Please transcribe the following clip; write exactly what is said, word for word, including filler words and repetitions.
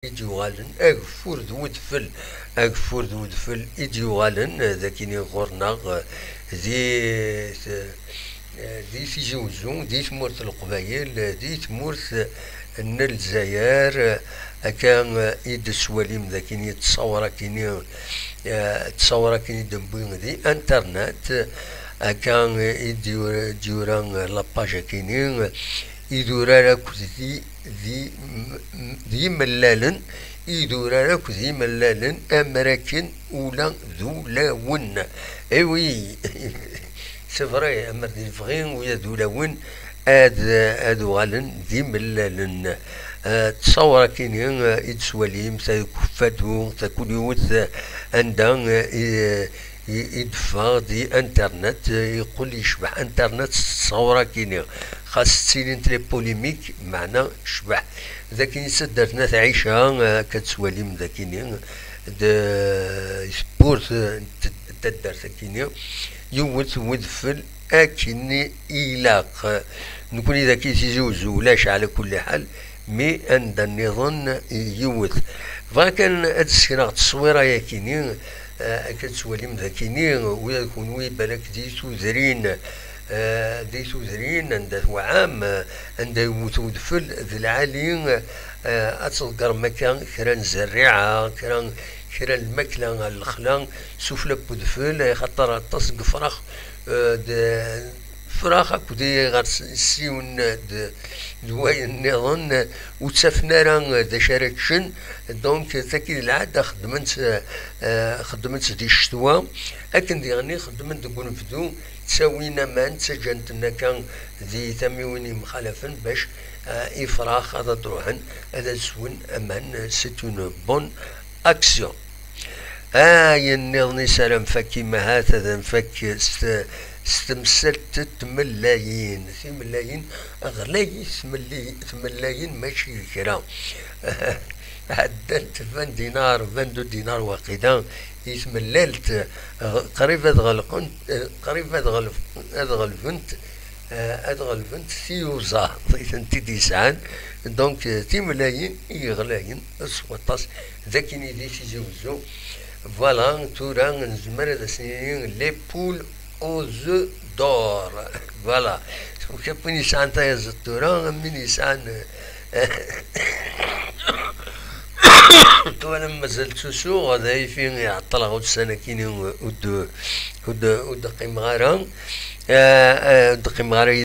i d-yuɣalen, ageffur d wedfel, ageffur d wedfel i d-yuɣalen, eh, d akini ɣur-neɣ, eh, di, eh, di Tizi Uzzu, di tmurt n Leqbayel, eh, di tmurt, eh, n Lezzayer, eh, akka, eh, i d-tettwalim d akini ttṣawṛa akini, eh, ttṣawṛa akini d-newwi di internet, eh, akka, eh, i d-yura, d-yura, eh, la page akini, eh, idurar akked di d, d yimellalen, idurar akk d yimellalen, amraken ula d ulawen. Eh oui, c'est vrai, amer d lebɣi ula d ulawen ad, ad uɣalen d imellalen. Eh, ttṣawṛa akini, eh, i d-tettwalim, ta deg Ukeffadu, ta kul yiwet, eh, anda, eh, i, i, i d-teffeɣ di internet, eh, yeqqel yecbeḥ internet s ttṣawṛa akini. Xas ttilint les polémiques, meɛna tecbeḥ. D akken i d taddart n At Ɛica, eh, akka tettwalim d akini, d tewwurt, eh, n t-, taddart akini, yiwet wedfel akken i ilaq. Nekni dagi Tizi Uzzu ulac ɛla kulli ḥal, mi anda nniḍen yiwet. Bɣiɣ kan ad d-sekneɣ tteswira-yakini, eh, akka tettwalim d akini, ula d kunwi balak di tudrin, eh, di tudrin, anda twɛam, eh, anda yemmut udfel, d lɛali, eh, ad tḍeggrem akka kra n zerriɛa, kra, kra n lmakla ɣer lexla, sufella n udfel, axaṭer aṭas n yefrax, eh, d, frax akked ɣer s-, s yiwen d, d wayen nniḍen, ur ttafen ara d acu ara ččen. Donc, tagi d lɛada xeddmen-tt, eh, xeddmen-tt di ccetwa. Akken diɣen i xeddmen deg unebdu, ttawin aman, ttaǧǧan-ten akka di tamiwin yemxalafen bac, eh, ifrax ad d-ruḥen ad swen aman. C'est une bonne action. Ayen nniḍen i s ara nfak, imahat ad nfak s t-, s temsalt n tmellayin. Timellayin, ɣlayit tmelli-, tmellayin mačči d kra. Ɛeddant vingt dinars, vingt-deux dinars waqila, i tmellalt, ɣ-, qrib ad ɣelqent, eh, qrib ad ɣelf-, ad ɣelbent, eh, ad ɣelbent tiyuzaḍ i tent-id-yesɛan. Donc, eh, timellayin i yeɣlayen s waṭas d akken i di Tizi Uzzu. Voilà, tura nezmer ad as-nini les poules aux œufs d'or. Voilà. Kra n win yesɛan tayaziḍt tura, am win yesɛan, eh, tura mazal ttusuɣ, d ayfi iɛeṭṭleɣ ussan-akini, ur d-, ur d-, ur d-qqimeɣ ara. Eh, eh, ur d-qqimeɣ ara